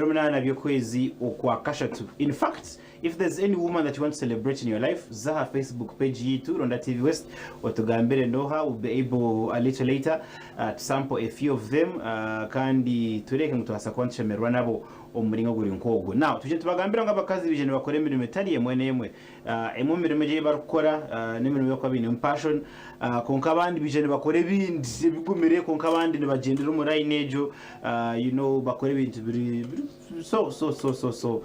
8 by'okwezi okwa kashatu. In fact, if there's any woman that you want to celebrate in your life, za aha Facebook page yaitu Ronda TV West otugambire noha, we'll be able a little later to sample a few of them kandi tureeke ngu tubaasa kuba nitushemererwa nabo omu muringo oguri nk'ogwo. Now, twije nitubagambira ngu abakazi baije nibakora emirimo etari emwe n'emwe. Emwe omu mirimo egi ei barikukora n'emirimo ei barikuba bainemu passion, kwonka abandi baija nibakora ebindi ebigumire kwonka abandi nibagyendera omu line egyo you know bakora ebintu biri so so so so so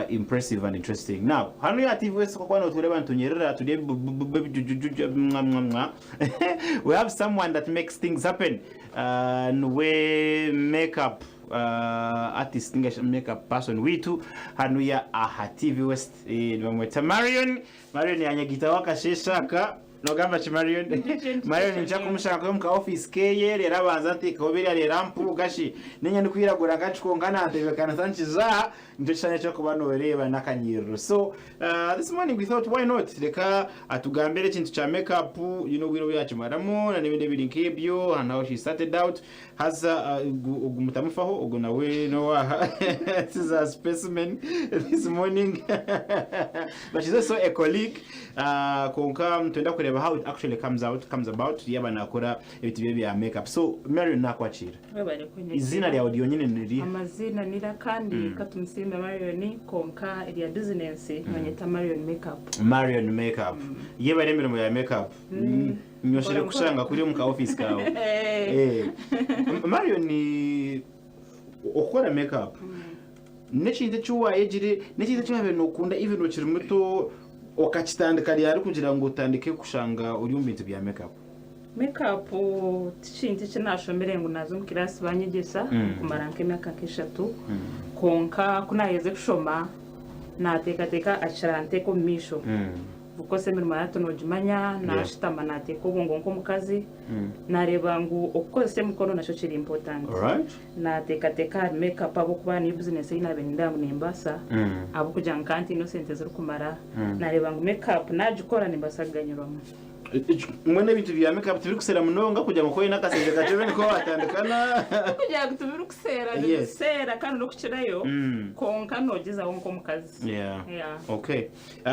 impressive and interesting. Now hanu aha TV West kw'okuba notureeba nitunyerera turi ebibububu mwa mwa mwa we have someone that makes things happen niwe make up artist ninga shi make up person waitu hanuya aha TV West nibamweta Marion. Marion yanyegaitaho akasheeshe aka. Nogamba ki Marion? Marion niija kumushanga omu ka office keye reero abanze anteekeho biriya reero ampuuga shi. Niinye ndikwiragura nka kwonka nantebeekanisa nkiza aha nikyo kishushani eki orikuba nooreeba n'akanyiriro. So this morning we thought why not reka atugambire ekintu kya make up you know obwire obu yaakimaramu n'ebindi ebiri nk'ebyo and how she started out. Haza ogu ogu mutamufaho ogu nawe n'owaaha this is a specimen this morning but she's also a colleague uh, kwonka nitwenda kureeba how it actually comes out comes about yaaba naakora ebintu bye bya makeup so Marion naakwakiira Webale kunyakira. Eiziina ryawe ryonyine niriiha? Amaziina ni Rakandi Katumusiime Marion kwonka erya bizinensi nibanyeta Marion Makeup. Marion Makeup yebare emirimo ya makeup. Nyoshire kushanga kuri omu ka office kawe. Eh. Marion okukora make up n'ekintu eki wayegire n'ekintu eki wabaire nokunda even okiri muto okakitandika ryari kugira ngu otandike kushanga ori omu bintu bya make up? Make up ti kintu eki nashomire ngu naza omu kiraasi banyegyesa kumara nk'emyaka nk'eshatu kwonka ku naherize kushoma nateekateeka akiranteeka omu maisho. Of course emirimo ya hati nogimanya, nashutama nateeka obwongo nk'omukazi, nareeba ngu okukozesa emikono nakyo kiri important. Nateekateeka ahari make up ahabw'okuba niyo bizinesi ei naabaire nindeeba ngu nimbaasa, ahabw'okugira ngu nkaba ntaine sente zirikumara, nareeba ngu make up nagikora nimbaasa kuganyirwamu. Mbwenu ebintu bya make up tibirikusera munonga kugira ngu ku oine akasente kakye obe nikwo watandika na. Tikugira ngu tibirikusera, nibisera kandi n'okukirayo kwonka nogyezaho nk'omukazi. Yeah. Okay.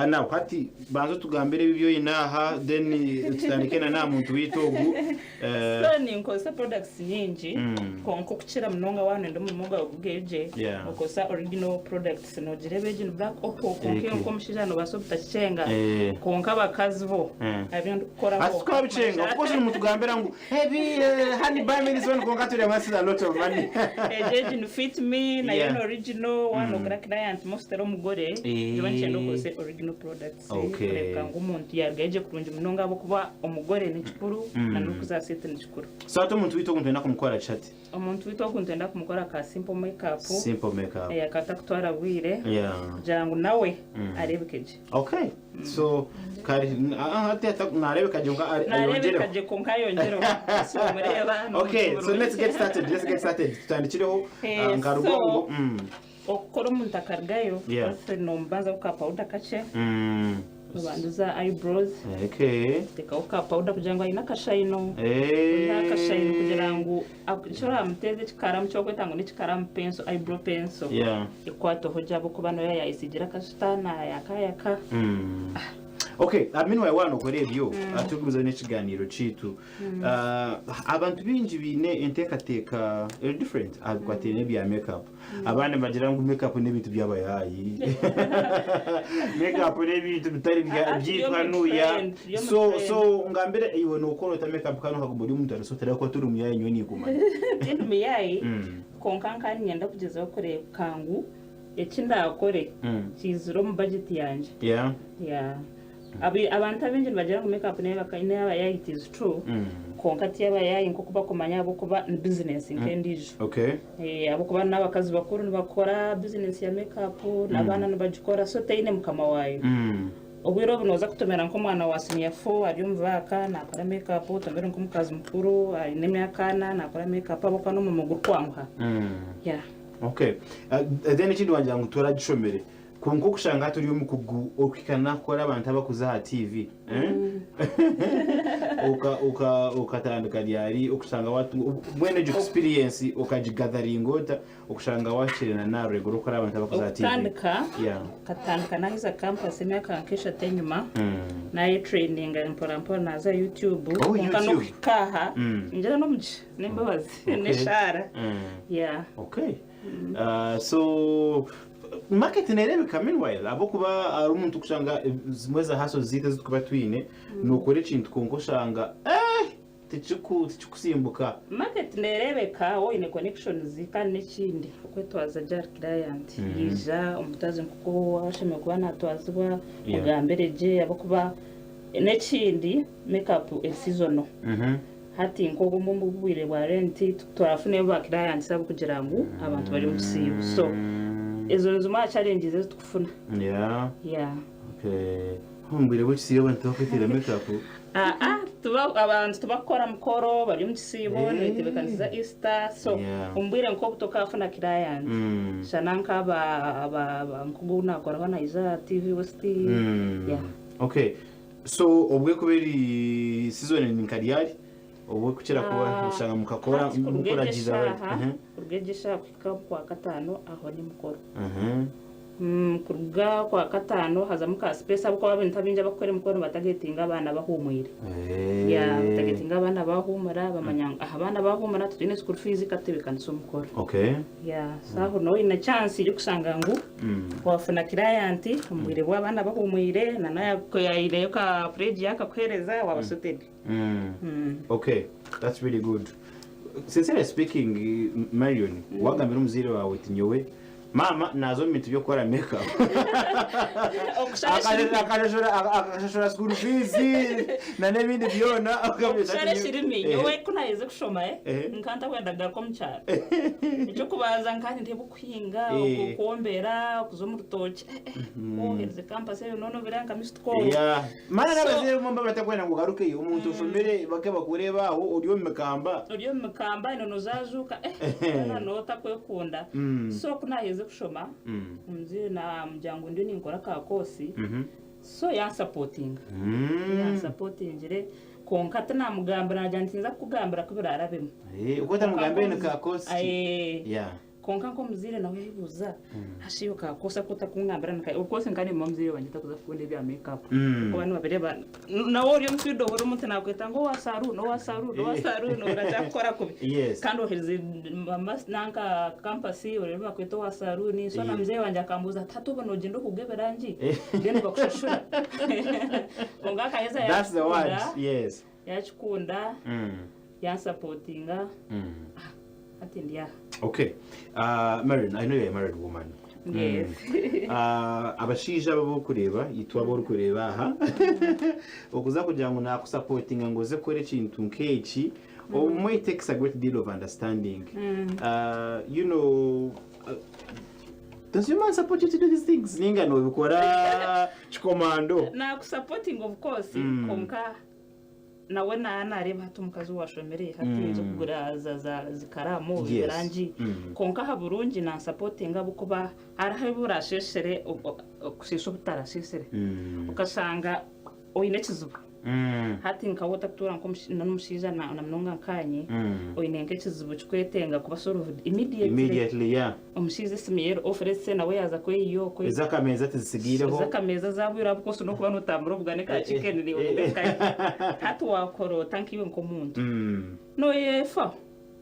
Now hati banza otugambire ebi ebi oine aha then tutandike na n'aha muntu waitu ogu. Eh, So ninkozesa products nyingi kwonka okukira munonga waaba noyenda omurimo gwawe gugeye gye Yeah. okozesa original products nogireeba egi ni black opal kwonka Eke. iwe nk'omushaija nobaasa obutakikyenga Eh. kwonka abakazi bo Eh. abu ndikukoraho Hati tukabikyenga of course nimutugambira ngu ebi eh, honey buy me this one kwonka tureba this is a lot of money. Egi egi ni fit me nayo Yeah. ni original waaba nogura client most eri omugore niba nikyenda okozese original products Okay. kureebeka ngu omuntu yarugayo gye kurungi munonga ahabw'okuba omugore ni kikuru na n'orikuza seeti ni kikuru. So hati omuntu waitu ogu nitwenda kumukora ki hati? Omuntu waitu ogu nitwenda kumukora ka simple make up Simple make up. akatakutwara bwire Yeah. kugira ngu nawe areebeke gye. Okay. So kare ah, hati hata nareebeka gye kwonka Nareebeka ayongyereho. gye kwonka ayongyereho. Si omureeba n'omuntu Okay, so let's murungi. get started. Let's get started. Tutandikireho Eh, ah, nka rugongo. so Okukora omuntu akarugayo, Yeah. first nomubanzaho ka powder kakye, Mm. nobandiza eyebrows, Okay. otekaho ka powder kugira ngu aine akashayino. Eh. Oihaho akashayino kugira ngu eki oramuteeza ekikaramu eki orikweta ngu n'ekikaramu pencil, eyebrow pencil, Yeah. ekukwateho gye ahabw'okuba nooba yaayesiigire akashuta naayakayaka. Mm. Okay, meanwhile waaba nookora ebyo, turikugumizamu n'ekigaaniiro kyaitu. Abantu baingi baine enteekateeka eri different aha bikwatiraine n'ebya make up. Abandi nibagira ngu make up n'ebintu by'abayaayi. Make up n'ebintu bitari byaitu hanuya. So so ngambira iwe nookora ota make up kandi okaguma ori omuntu ari so otari kuba tori muyaayi nyowe ninkumanya. Tindi muyaayi kwonka nkaba niinyenda kugyezaho kureebeka ngu eki ndaakore kiizire omu budget yangye. Yeah. Yeah. Abantu abaingi nibagira ngu make up n'eyabayayi it is true kwonka ti yabayayi nk'oku bakumanya ahabw'okuba ni bizinesi nk'endiijo. Ahabw'okuba n'abakazi bakuru nibakora bizinesi ya make up n'abaana nibagikora so teine mukama waayo. Obwire obu nooza kutomera nk'omwana wa siniya fo ari omu vaaka naakora make up, otomere nk'omukazi mukuru aine emyaka ana naakora make up ahabw'okuba n'omurimo gurikwanguha. Okay. Then ekindi wagira ngu toragishomire. Kwonka okushanga hati ori omukugu okuhika n'akukora abantu abakuza aha TV eh? Oka- oka- okatandika ryari okushanga watunga mbwenu egyo experience okagigatharinga ota okushanga wahikire na n'aha rwego rw'okukora abantu abakuza aha TV? Okutandika Yeah. nkatandika naheza campus emyaka nk'eshatu enyima nayetraininga mpora mpora naza YouTube Oh, kwonka YouTube. n'okuhika aha ningira n'omugisha n'embabazi n'eshaara yeah. Okay. So market nerebeka meanwhile ahabw'okuba hariho omuntu kushanga zimwe za hustles zaitu ezi turikuba twine nokora ekintu kwonka oshanga eh tikiku tikikusimbuka. Market nerebeka waaba oine connections kandi n'ekindi okwetwaza gye ahari client yaija omutwaze nk'oku ashemereire kuba natwazibwa omugambire gye ahabw'okuba n'ekindi make up eri seasonal. Hati nk'obumwe omu bwire bwa renti titurafuneyo ba clients ahabw'okugira ngu abantu bari omu kisiibo. So ezo ni zimwe aha challenges ezi turikufuna. Yeah. Yeah. Okay. Omu bwire bw'ekisiibo abantu tibakwetera make up. Aa tuba abantu tibakukora mukoro bari omu kisiibo Eh. nibetebeekanisiza Easter so Yeah. omu bwire nk'obu tokaafuna client. Shana nk'aba aba aba nk'ogu ou naakoraho naija aha TV West. Yeah. Okay. So obwe kuba eri season ni nka ryari obwe kukira kuba Ah, oshanga mukakora hati kuruga egi mukuragiza eshaaha kuruga egi eshaaha kuhika omu kwakataano aho nimukoro Kuruga kwakataano hazamu ka space ahabw'okuba abantu abaingi abakukora emikoro nibatagetinga abaana bahuumwire. Yeah, batagetinga abaana bahuumura bamanya ngu aha abaana bahuumura titwine school fees katutebeekanise omukoro. Okay. Yeah, so aho nooba oine chance y'okushanga ngu Wafuna client omu bwire bw'abaana bahumwire na nayakuhayireyo ka pledge yakakuhereza waba sorted. Okay, that's really good. Sincerely speaking, Marion, wagambira omuzaire waawe oti nyowe maama naaza omu bintu by'okukora make up. Okushara eshirimi. Akashashura school fees na n'ebindi byona. Okushara eshirimi nyowe ku naherize kushoma nkaba ntakwenda kugaruka omu kyaro. Eky'okubanza nkaba nindeeba Okuhinga, Eh. okwombera, okuza omu rutookye, eh, eh, wohereze campus eyo noona obeere nka missed call. Yeah. Mana So- n'abazaire bamwe baba batakwenda ngu ogarukeyo omuntu oshomire bake bakureeba aho ori omu mikamba. Ori omu mikamba enono zaajuuka, eh, hoona nooba otakwekunda. So ku naaherize kushoma, omuzaire naamugira ngu ndiyo ninkora ka course, so yansapotinga. Yansapotingire, kwonka tinamugambira naagira nti ninza kukugambira ku biraarabemu. Eh, oku otamugambire ni ka course ki? Eh. Yeah. Kwonka nk'omuzaire nawe yayebuuza, hashi iwe ka course aku otakungambira ni kahi? Of course nka nimba omuzaire wangye takuza kukunda ebya make up ahabw'okuba nibabireeba nawe ori omu field ohurira omuntu nakweta ngu owa saruuni owa saruuni owa saruuni ohurira kyakukora kubi kandi oherize nanka campus oreebe bakwete owa saruuni so na muzeeyi wangye akambuuza ati hati obwo nogyenda okuga ebirangi then bakushashura kwonka akaheza yakikunda yakikunda yansapotinga Hati ndi aha. Okay. Marion, I know you're a married woman. Yes. Abashaija abo aborikureeba, itwe aborikureeba aha, okuza kugira ngu naakusapotinga ngu oze kukora ekintu nk'eki, obumwe it takes a great deal of understanding. You know, does your man support you to do these things? Ninga noobikora kikomando? Naakusapotinga of course, kwonka Nawe naaba naareeba hati omukazi owaashomire hati oyinza okugura za za zikaraamu Yes. ebirangi kwonka aha burungi nansapotinga ahabw'okuba hariho ebi oraasheeshere okusheesha obutarasheeshere okashanga oine ekizibu hati nkawe otarikutuura n'omushaija na munonga nkaanye oine nk'ekizibu kikwetenga kuba solved immediately Immediately, yeah. Omushaija esimu ye eri off let's say nawe yaaza kweyiya okwe. Ez'akameeza tizitsigaireho. Ez'akameeza zaabwire ahabw'okuba osobola n'okuba nootambura obugane ka chicken okahe. Hati waakora ota nkaiwe nk'omuntu? Nooyefaho,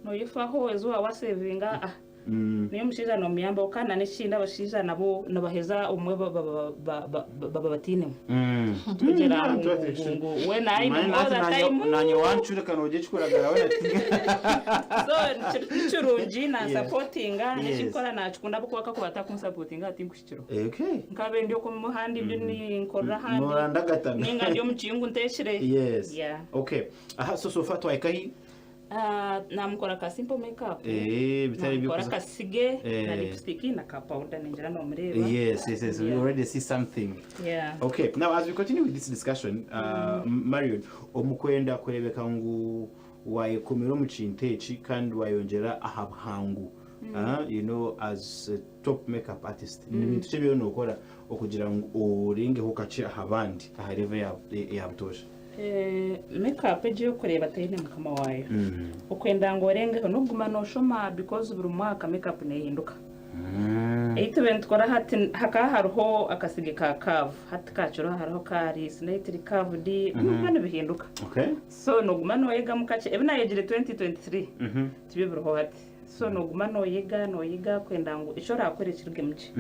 nooyefaho ezi waaba waasevinga ah naye omushaija noomuyambaho kandi na n'ekindi abashaija nabo nibaheza obumwe baba batainemu. Kugira ngu ngu we naayine all the time. Naanye wancurika noogira ekikuragara we So ni kirungi nansapotinga n'ekinkukora nakikunda ahabw'okuba kakuba atakunsapotinga tinkuhikireho. Okay. Nkabe ndi oku ahandi ndi ninkorera ahandi Noorandagatana. ninga ndi omu kiyungu nteekire. Yes. Yeah. Okay. Aha so so far twahika hi? Ah, namukora ka simple make up. Eh, bitari Namukora by'okuza. akasige na Eh. lipstick na ka powder ningira nomureeba. Yes. We Yeah. already see something. Yeah. Okay, now as we continue with this discussion, Marion, omu kwenda kureebeka ngu waayekomera omu kintu eki kandi waayongyera aha buhangu You know as a top make up artist ni bintu ki ebi oriyo nokora okugira ngu orengeho kakye aha bandi aha level eya butoosha? Make up egi ey'okureeba teine mukama waayo. Okwenda ngu orengeho n'okuguma nooshoma because buri mwaka make up neehinduka. Ei tubaire nitukora hati hakaba hariho akasige ka curve hati tikakiriho hariho ka slightly curved ebintu nibihinduka. So nooguma nooyegamu kakye. Ebi naayegire 2023 tibyo biriho hati. So nooguma nooyega nooyega kwenda ngu eki oraakore kirugemu gye.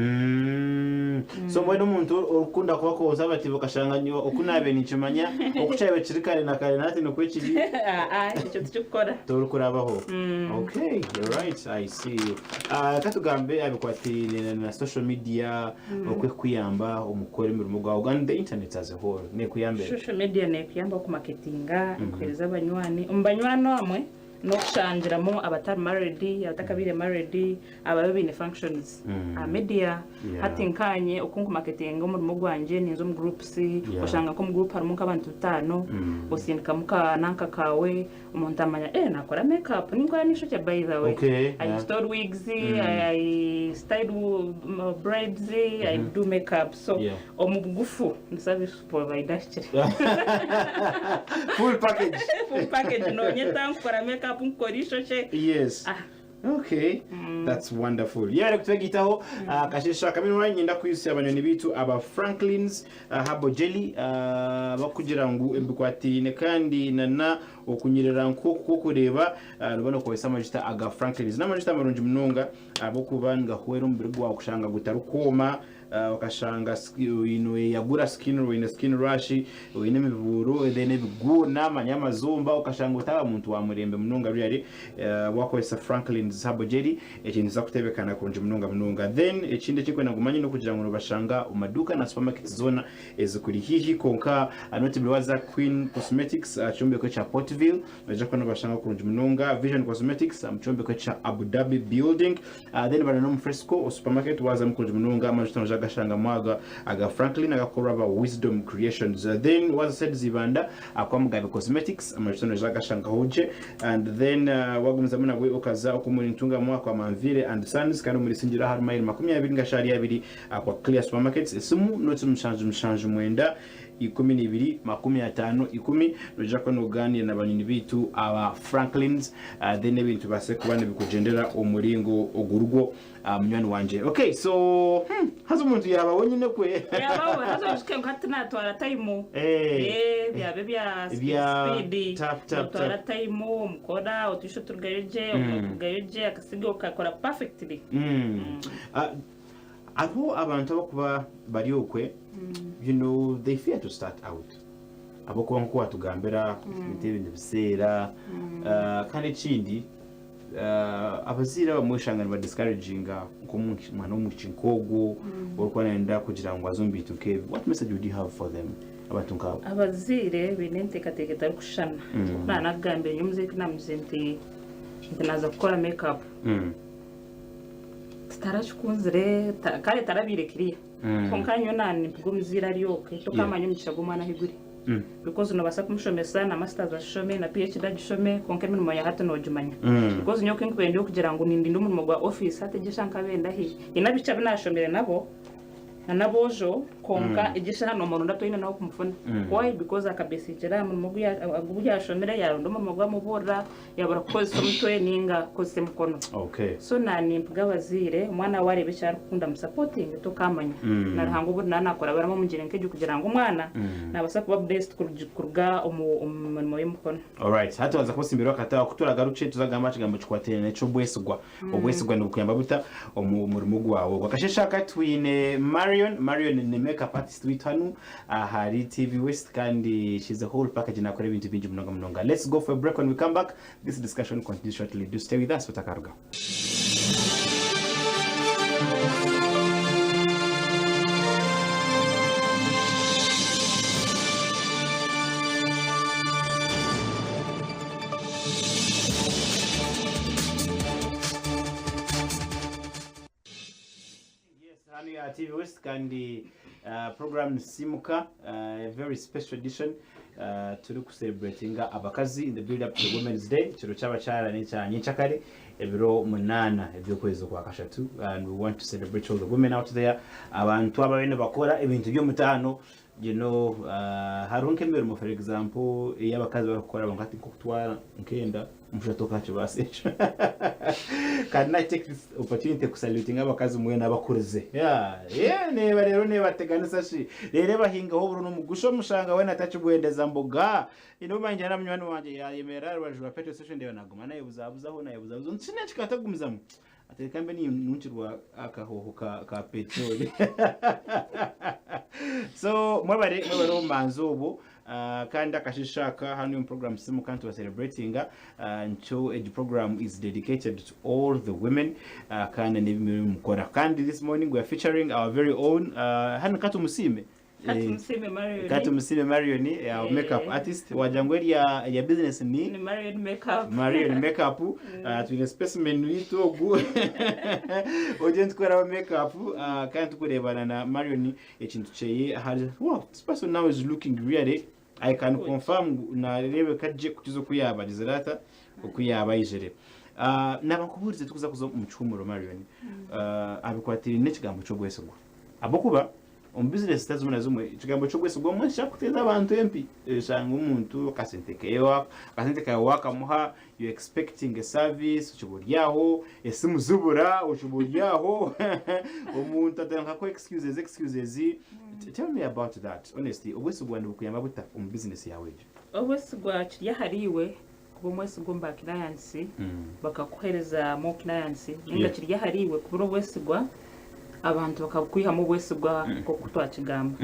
So mbwenu omuntu orikukunda kuba conservative okashanga nyowe oku naabaire ninkimanya oku kyabaire kiri kare na kare na hati nikwo kiri. Aa ekyo tikikukora. Torikurabaho. Okay, alright, I see you. Ah, ka tugambe aha bikwatiraine na social media oku ekukuyamba omu kukora emirimo gwawe and the internet as a whole neekuyamba eta? Social media neekuyamba kumaketinga, ekuheereza abanywani. Omu banywani omwe N'okushangiramu abatari married, abatakabaire married, ababe baine functions aha media. Hati nkaanye oku nkumaketinga omurimo gwangye ninza omu groups, oshanga nk'omu group harimu nk'abantu bitaano, osindikamu ka nanka kaawe, omuntu amanya eh nakora make up, ninkora n'eishokye by the way. I install wigs, I style brides, I do make up. So omu bugufu ndi service provider ahikire. Full package. Full package nonyeta nkukora make up nkukora eishokye. Yes. Ah. Okay. That's wonderful. Yebare kutwegitaho akasheshe kamwe mwanya nyenda kwijutsya abanywani bitu aba Franklin's Herbal Jelly bakugira ngu ebikwatiraine kandi nana okunyirira nk'oku kwokureeba noba nokozesa amajuta aga Franklin's. N'amajuta marungi munonga ahabw'okuba nigahwera omubiri gwawe kushanga gutarikwoma Okashanga noyeyagura skin oine skin rash, oine emibuuro then ebiguuna manya amazumba okashanga otaba muntu wa murembe munonga really wakozesa Franklin's herbal jelly ekintu nikiza kutebekana kurungi munonga munonga. Then ekindi ekinkwenda ngu omanye nokugira ngu nobashanga omu maduuka na supermarkets zoona ezikuri haihi kwonka notably waza Queen Cosmetics aha kyombeko ekya Portville noija kuba nobashanga kurungi munonga, Vision Cosmetics omu kyombeko ekya Abu Dhabi building. Then bari n'omu Fresco supermarket waazamu kurungi munonga amajuta noija kugashangamu aga aga Franklin agakukorwa aba Wisdom Creations. Then waaza side za Ibanda kwa Mugabe Cosmetics amajuta noija kugashangaho gye and then waagumizamu nabwe okaza oku omuri Ntungamo kwa Manvire and Sons kandi omuri Isingiro ahari mayiro 20 ninga shi ahari abiri kwa Clear Supermarkets. Esimu noti 779 12 50 10 noija kuba nogaaniira na banywani baitu aba Franklins then ebintu bibaase kuba nibikugyendera omu muringo ogurugwo munywani wangye. Okay so hmm, haza omuntu yaaba wenyine kwe. Yaaba we haza oijuke ngu hati natwara time. Eh. Eh, byaba ebya speed Ebya speed. tap, tap, Notwara tap. time omukora otwisho turugayo gye, omunwa gurugayo gye, akasiga okakora perfectly. Ah, Hariho abantu abakuba bari okwe you know they fear to start out ahabw'okuba nk'oku watugambira ebintu ebi nibiseera kandi ekindi abazaire abamwe oshanga niba discouraginga nk'omwana w'omwishiki nk'ogwo orikuba nayenda kugira ngu aze omu bintu nk'ebi what message would you have for them abantu nk'abo? Abazaire baine enteekateeka etarikushushana. Nk'oku naanakugambire nyowe omuzaire ku naamugize nti naaza kukora make up. Titarakikunzire kare tarabaire clear kwonka nyowe nanimpiga omuzaire ari okwe tokamanya omugisha gw'omwana ahi guri because nobasa kumushomesa na masters agishome na PHD agishome kwonka emirimo ya hati nogimanya because nyowe kunkubaire ndi okugira ngu nindinda omurimo gwa office hati egyo eshaaha nkabe ndahi haine abaishiki abu nashomire nabo na n'aboojo kwonka egyo eshaaha nomuronda toine n'ahokumufuna why because akabesingira aha murimo ogu yashomire yaronda omurimo gwamuburira Yabura kukozesa omutwe ninga kukozesa emikono. Okay. So na nimpiga abazaire omwana wareba eki arikukunda musapotinge tokamanya. Na Ruhanga obundi naba nakora baramu omugyere nkegyo kugira ngu omwana nabasa kuba blessed kuruga omu mirimo y'emikono. Alright, hati waza kusimbirwa akati aho kuturagaruke tuzagamba aha kigambo kikwatiraine n'eky'obwesigwa. Obwesigwa nibukuyamba buta omu murimo gwawe ogwo? Akasheeshe aka twine Marion. Marion ni make up artist waitu hanu ahari TV West kandi she's a whole package nakora ebintu bingi munonga munonga. Let's go for a break when we come back this discussion continues shortly. Do stay with us otakarugaho. Yes, hanu ya TV West kandi uh, program Nisimuka uh, a very special edition uh, turi kucelebratinga abakazi in the build up to Women's Day kiro ky'abakyara n'ekya nyenkyakare. ebiro munaana eby'okwezi okwa kashatu and we want to celebrate all the women out there abantu ababaire nibakora ebintu by'omutaano you know uh, hariho nk'emirimo for example ei abakazi barikukora kwonka ti nk'okutwara nk'enda omushaija tokakibaasa ekyo kandi na take this opportunity kusalutinga abakazi mwena abakurize yeah, yeah, neeba rero neebateganisa shi reero ebahingaho oburo n'omugusha omushanga weena atakibwendeza mboga Ino banje na munywani wangye yayemerera aha rubaju rwa petrol station ndeeba naguma nayebuzabuzaho nayebuzabuzaho nti kinu ekikaba takugumizamu ati reka mbe ninkirwa akahooho ka, ka petroli so mwebare mwebare obumanzi obwo uh, kandi akashisha aka hanu omu program simuka nituba celebratinga uh, nikyo egi program is dedicated to all the women uh, kandi n'ebimwe mukora kandi this morning we are featuring our very own uh, hanu katumusiime Katumusiime Marion. Katumusiime Marion, eh, our makeup artist. Wagira ngu erya erya business ni Ni Marion Makeup. Marion Makeup. Ah, twine specimen witu ogu. Ogye nitukoraho makeup ah, kandi tukureebana na Marion ekintu kyeye ahari wow, this person now is looking really I can Good. confirm ngu nareebeka gye kukiza oku yaaba agizire ata oku yaaba aijire. Ah, naaba nkubuurize tukuza kuza omu kihuumuro Marion. Ah, abikwatiraine n'ekigambo ky'obwesigwa. Ahabw'okuba Omu bizinesi zitari zimwe na zimwe, ekigambo ky'obwesigwa obumwe nikikira kuteeza abantu empi. Oshanga omuntu akasente keye akasente kawe wakamuha you expecting a service okiba ori aho, esimu zibura okiba ori aho, omuntu atandika kukuha excuses excuses. Tell me about that honestly, obwesigwa nibukuyamba buta omu bizinesi yaawe egyo? Obwesigwa kiri ahariiwe kuba omwesigwa omu ba clients bakakuhereza more clients ninga kiri ahariiwe kubura obwesigwa abantu bakakwihamu obwesigwa nk'oku twakigamba.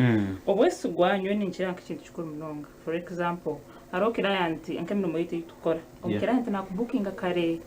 Obwesigwa nyowe ninkireba nk'ekintu kikuru munonga. For example, hariho client nk'emirimo yaitu ei tukukora, omu client nakubukinga kare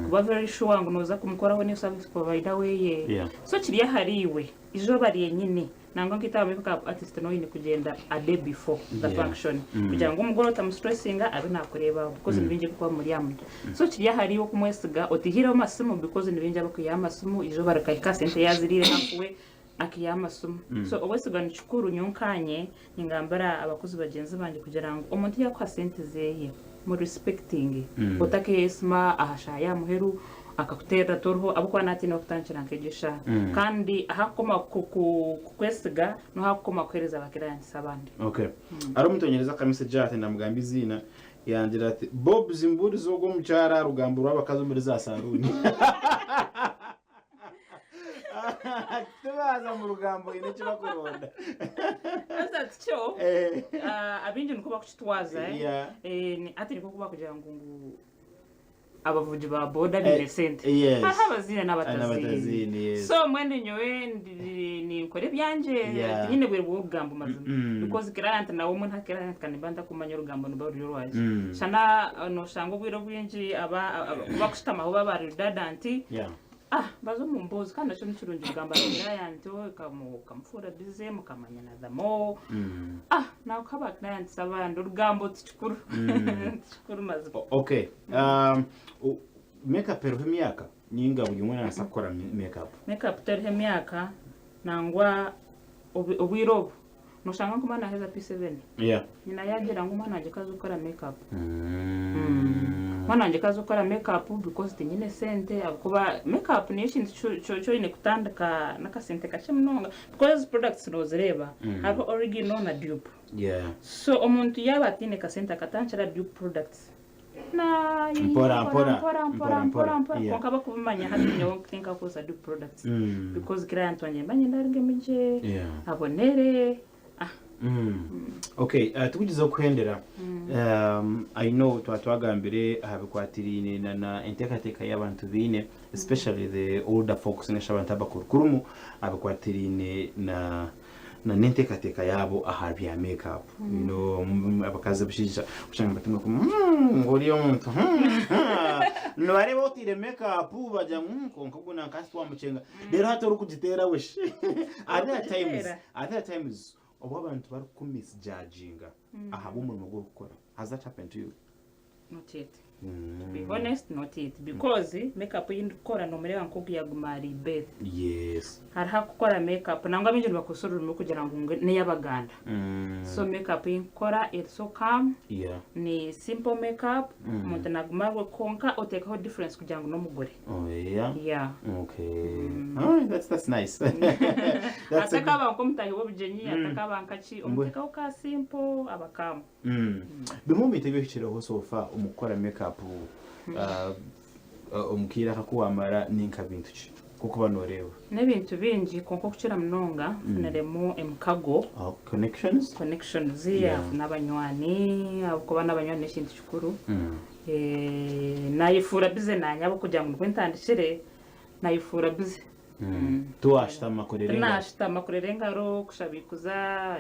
kuba very sure ngu noza kumukoraho niiwe service provider weye. So kiri ahariiwe izooba ryenyini Nangwa nkaitwe aba make up artist noba oyine kugyenda a day before the function kugira ngu omugore otamustressinga abe nakureeba because nibingi ebirikuba bimuri aha mutwe. So kiri ahariiwe okumwesiga otaihireho masimu because nibingi abakwihaho amasimu eizooba rikahika sente yaziriire half way akaihaho amasimu. So obwesigwa nikikuru nyowe nkanye ningambira abakozi bagyenzi bangye kugira ngu omuntu yakuha sente zeye mu respectinge otakeyesima aha shaaha y'aha muheru akakuteerera toriho ahabw'okuba naatiina kutandikira nk'egyo eshaaha kandi ahu akukoma kukwesiga niho akukoma kuheereza ba clients abandi. Okay. Hariho omuntu onyereza aka message ati ndamugamba eiziina yangira ati Bobs mbuuriza ogwo omukyara aha rugambo rw'abakazi omuri za saruuni. Tibaaza mu rugambo haine eki bakuronda. Haza tikyo abaingi nikwo bakukitwaza Yeah. Hati nikwo kuba kugira ngu ngu abavugi ba boda baine sente. Yes. Hariho abaziine N'abataziine, n'abataziine. yes. So mbwenu nyowe ninkora ebyangye tinyine bwire bw'orugambo mazima. Because client nawe omwe nta client kandi nimba ntakumanya orugambo niruba ruri orwangye. Shana noshanga obwire obwingi aba abakushutamaho baba bari redundant. Ah baza omu mboozi kandi nakyo nikirungi kugamba na client okamufuura busy mukamanyana the more. Ah nakuha ba clients abandi orugambo tikikuru tikikuru mazima. Okay. Makeup eriho emyaka ninga buri omwe nabaasa kukora makeup? Makeup teriho emyaka nangwa obwire obu noshanga nk'omwana yaheza P7 nyina yagira ngu omwana wangye kaze kukora makeup. Omwana wangye kaze kukora makeup because tinyine sente ahabw'okuba makeup niyo ekintu eki oine kutandika n'akasente kakye munonga because products nozireeba hariho original na dupe. So omuntu yaaba ataine kasente akatandikira dupe products Mpora, mpora, mpora mpora, mpora mpora, mpora mpora yeah. kwonka bakubimanya hati nyowe tinkakukozesa dupe products Mm. because client wangye nimba niinyenda arugemu gye Yeah. abonere ah Okay, tukugizeho kuhendera I know twaba twagambire aha bikwatiraine na na enteekateeka y'abantu baine especially the older folks ninga shi abantu abakurukuru aha bikwatiraine na na n'enteekateeka yaabo aha bya make up you know abakazi abashaija oshanga nibatunga ku ngu ori omuntu nibareeba otaire make up bagira ngu kwonka ogu nanka hati twamukyenga reero hati orikugiteera we shi are there times Orikugiteera? are there times obu abantu barikukumisjudginga ahabw'omurimo ogu orikukora has that happened to you? Not yet. To be honest, not it. Because makeup ei ndikukora nomureeba nk'ogu yaguma ari Beth. Hariho akukora makeup nangwa abaingi nibakozesa orurimi kugira ngu n'eyabaganda. So makeup ei nkukora eri so calm, ni simple makeup, omuntu naguma ariwe kwonka oteekaho difference kugira ngu n'omugore. Oh yeah. Yeah. Okay. Alright, that's nice. That's a good. Atakaba nk'omutahi w'obugyenyi, atakaba nkaki, omuteekaho ka simple aba calm. Bimwe omu bintu ebyohikireho so far omu kukora makeup omu kaire aka aku wamara ni nka bintu ki nk'okuba noreeba? N'ebintu bingi kwonka okukira munonga nfuniremu emikago. Oh, connections? Connections, nfuna abanywani ahabw'okuba n'abanywani n'ekintu kikuru. Nayefuura busy naanye ahabw'okugira ngu nibwo ntandikire, nayefuura busy. Tiwashutama kurera engaro? Tinashutama kurera engaro, kushabiikuza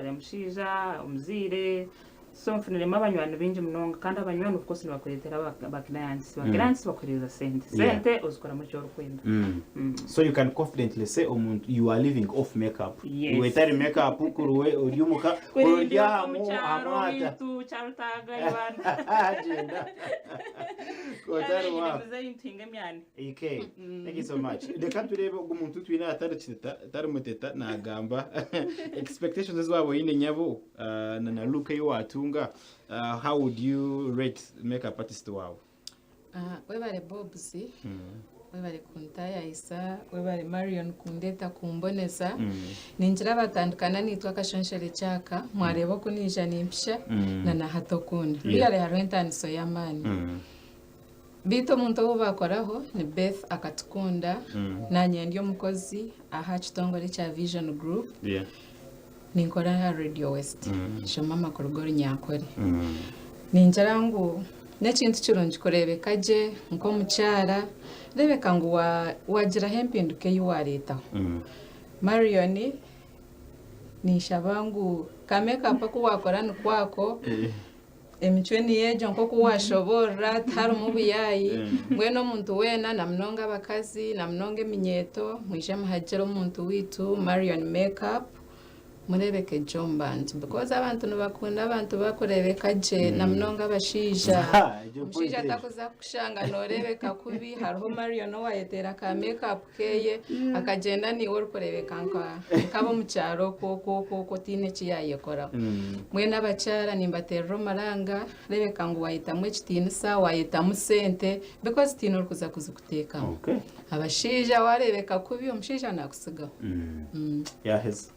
omushaija, omuzaire, so nfuniremu abanywani baingi munonga kandi abanywani of course nibakureetera ba clients, ba clients bakuheereza sente, sente ozikoramu eki orikwenda. So you can confidently say omuntu you are living off makeup. Yes. Iwe etari makeup kuriwe ori omuka Kuri ori ndi aha omu kyaro mwata. waitu Kyarutaaga Ibanda. Agyenda. Otari wa. Muzeeyi nituhinga emyani. AK, thank you so much. Reka turebe ogu muntu twine aha tari kiteta, tari muteta nagamba expectations ezi waba oyine nyabo na na look eyi watunga how would you rate makeup artist wawe? Ah, webare Bobs, webare kuntayayisa, webare Marion kundeeta kumboneza. Ningira batandikana naitwe akashonshere kyaka, mwareeba oku naija nimpisha na na hati okundi. Really hariho entaaniso y'amaani. Beitu omuntu ou baakoraho ni Beth Akatukunda, naanye ndi omukozi aha kitongore ekya Vision Group, ninkora aha Radio West, nshoma amakuru g'orunyankore. Ningira ngu n'ekintu kirungi kureebeka gye nk'omukyara, reebeka ngu waagiraho empinduka ei waareetaho. Marion, ninshaba ngu ka make up aku waakora nikwo ako. Emicwe niyo egyo nk'oku waashoboorora, tiharimu buyaayi. Mbwenu omuntu weena na munonga abakazi na munonga eminyeeto, mwije muhagire omuntu waitu Marion Make Up, mureebeke gye omu bantu because abantu nibakunda abantu barikureebeka gye na munonga abashaija. Omushaija atakuza kukushanga nooreebeka kubi, hariho Marion owaayeteera ka make up keeye akagyenda naiwe orikureebeka nk'ab'omu kyaro okwo okwo okwo okwo otaine eki yaayekoraho. Mbwenu abakyara nimbateerera omuranga reebeka ngu waayetamu ekitiinisa, waayetamu sente because tihaine orikuza kuzikuteekamu. Abashaija waareebeka kubi omushaija naakutsigaho. Yaheza.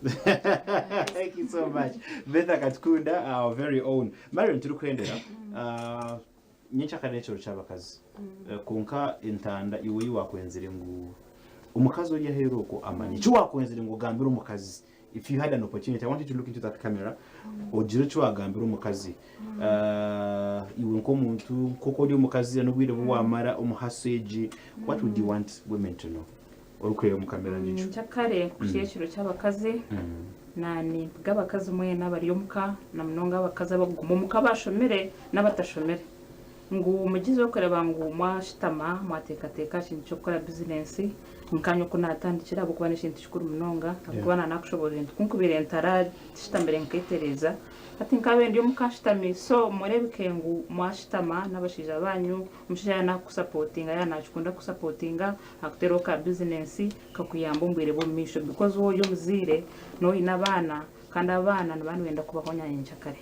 Thank you so much. Betha Katukunda, our very own. Marion turikuhendera. Nyencakare n'ekiro ky'abakazi. Kwonka entanda iwe ei waakwenzire ngu omukazi ori aheeru okwo amanye. Eki waakwenzire ngu ogambire omukazi, if you had an opportunity, I want you to look into that camera, ogire eki waagambira omukazi. Iwe nk'omuntu, nk'oku ori omukazi n'obwire obu waamara omu haso egi, what would you want women to know? Orikureeba omu kamera ngijo. Nyencakare nk'oku kiri ekiro ky'abakazi, naanye nimpiga abakazi mwena abari omuka na munonga abakazi abakuguma omuka abashomire n'abatashomire ngu mugyezeho kureeba ngu mwashutama mwateekateeka aha kintu ky'okukora bizinensi nkanye oku naatandikire ahabw'okuba n'ekintu kikuru munonga ahabw'okuba naanakushoboorora nti ku nkubaire ntarashutamire nketereeza hati nkaabaire ndi omuka nshutami so mureebeke ngu mwashutama n'abashaija baanyu omushaija yaaba naakusapotinga yaaba naakikunda kukusapotinga akuteereho ka bizinensi kakuyamba omu bwire bw'omu maisho because waaba ori omuzaire nooba oine abaana kandi abaana nibaba nibenda kubaho nyencakare.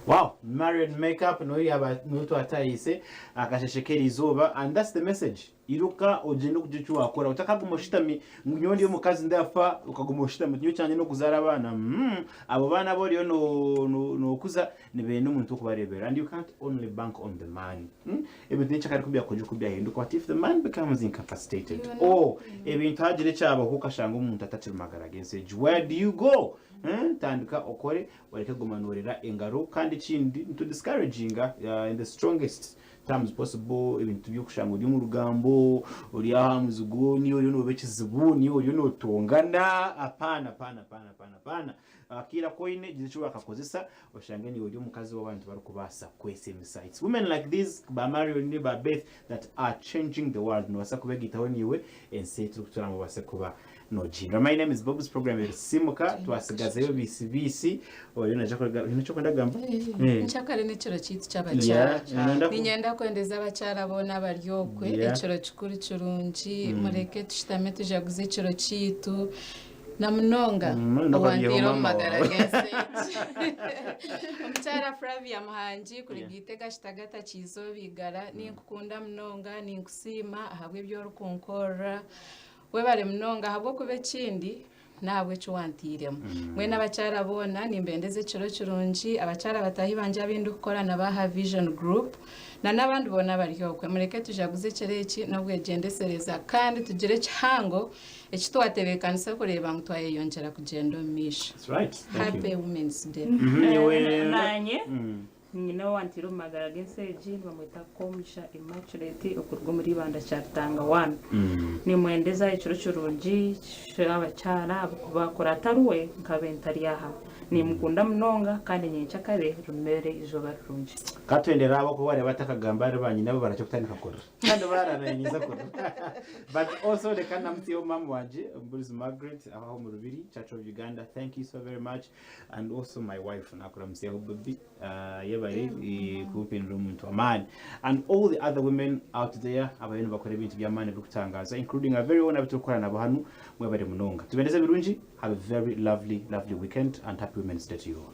Wow, Marion Makeup niwe yaba niwe twatahiise akasheshe k'erizooba and that's the message. Iruka ogyende okugira eki wakora otakaguma oshutami ngu nyowe ndi omukazi ndafa okaguma oshutami nyowe kyangye n'okuzaara abaana mm. Abo baana abu oriyo nokuza nibenda omuntu w'okubareeberera and you can't only bank on the man. Hmm? Ebintu nyekyakare ku byakugira oku byahinduka but if the man becomes incapacitated or ebintu hagira ekyabaho okashanga omuntu atakiri mu magara g'ensi egi where do you go? Hmm? Tandika okore oreke kuguma noorera engaro kandi ekindi nitu discouraginga in the strongest terms possible ebintu by'okushanga ori omu rugambo ori aha muzigu niiwe oriyo nooba ekizibu niiwe oriyo nootongana apaana apaana apaana apaana apaana Akaire aku oine gira eki waakakozesa oshange naiwe ori omukazi ou abantu barikubaasa kwesiimisa. It's women like these, ba Marion, ba Beth that are changing the world. Noobaasa kubegaitaho naiwe ensi ei turikuturamu ebaase kuba Nogihindura. My name is Bob's program eri Simuka twasigazeyo biisi biisi oriyo naija kuruga oine eki orikwenda kugamba? Eh. Nkyakare n'ekiro kyaitu ky'abakyara. Yeah, nonda ku- Niinyenda kwendeza abakyara boona abari okwe Yeah. ekiro kikuru kirungi mureke tushutame tujaguze ekiro kyaitu na munonga Mm, no owanteire kwabyeho omu mama magara wawe. g'ensi egi. Omukyara Flavia Muhangi kuruga Itega Kitagata Kyizooba Igara ninkukunda munonga ninkusiima ahabw'ebi orikunkorera. Webare munonga ahabw'okuba ekindi n'ahabw'eki wanteiremu. Mbwenu abakyara boona nimbendeza ekiro kirungi, abakyara bataahi bangye abu ndikukora nabo aha Vision Group na n'abandi boona abari okwe. Mureke tujaguze ekiro eki n'obwegyendesereza kandi tugire ekihango eki twatebeekanisa kureeba ngu twayeyongyera kugyenda omu maisho. That's right. Thank Happy you. Women's Day. Nyowe Naanye nyine owanteire omu magara g'ensi egi nibamweta Komugisha Immaculate okuruga omuri Ibanda Kyarutanga 1. Nimwendeza ekiro kirungi ky'abakyara ahabw'okuba kuri atari we nkabe ntari aha. Nimukunda munonga kandi nyenkyakare rimere eizooba rirungi. Ka twendere abo ku bareba atakagamba ahari banyinabo barakye kutandika kurira. Kandi barara ninza kurira. But also reka ndamutseyo mama wangye Mburizi Margaret aho omu Rubiri Church of Uganda. Thank you so very much. And also my wife nakuramutsyaho baby. Yebare kumpindura omuntu w'amaani. And all the other women out there abariyo nibakora ebintu by'amaani ebirikutangaza including our very own abu turikukora nabo hanu mwebare munonga. Tubendeze ebirungi. Have a very lovely lovely weekend and happy women's day to you all.